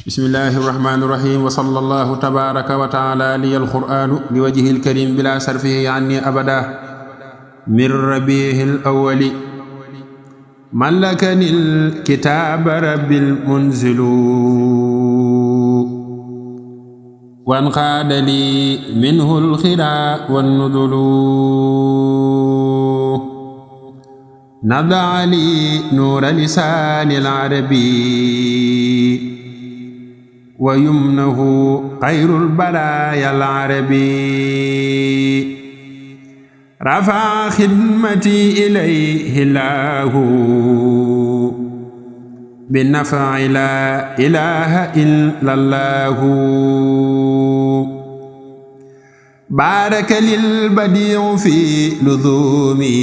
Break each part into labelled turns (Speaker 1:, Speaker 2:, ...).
Speaker 1: bismillahi irrahmani irrahim wa sallallahu tabaraka wa taala liya alqur'anu liwajhi alkarim bila sarfihi anni abada min rabihi alawali malakani alkitaba rabbil munzilu wanqaada li minhu alxira wannudulu nada li nuura lisaani alarabi wa yumnahu xayrul baraaya al-arabi rafa xidmati ilayhi laahu bi naf'i laa ilaaha illallaahu baaraka lil badii'u fi luzuumi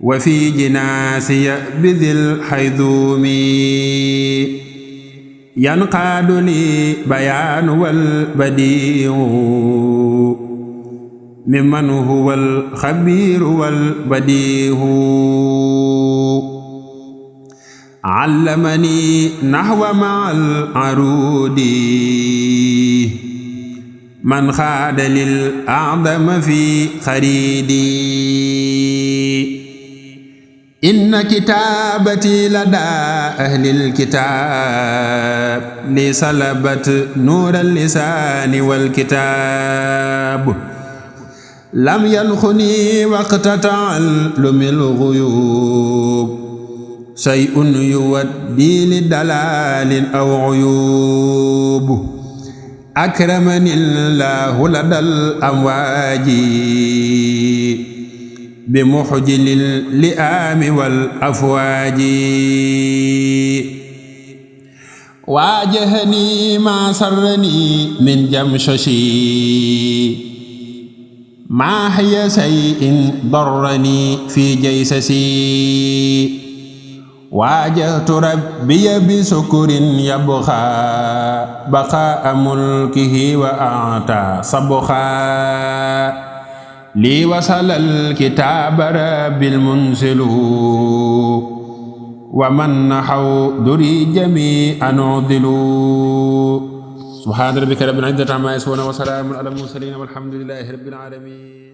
Speaker 1: wa fi jinaasiya bidil hayduumi yanqaadu li bayaanu wal badii'u mimman huwal xabiiru wal badii'u allamani nahwa ma'al aruudi man xaada lil a'dama fi xariidi inna kitaabati ladaa ahlil kitaab li salabat nuural lisaani wal kitaab lam yanxuni waqta ta'allumil ghuyuub shay'un yuwaddi li dalaalin aw uyuub akramani llaahu ladal amwaaji bi muxjilil li'aami wal afwaaji waajahani maa sarrani min jamshashi maa hiya shay'in darrani fi jaysasi waajahtu rabbiya bi sukrin yabqa baqaa'a mulkihi wa a'taa sabqa lii wasalal kitaaba rabbil munzilu wa man nahaw duri jamii'an udilu subhaana rabbika rabbil izzati ammaa yasifuun wa salaamun alal mursaliin walhamdulillaahi rabbil aalamiin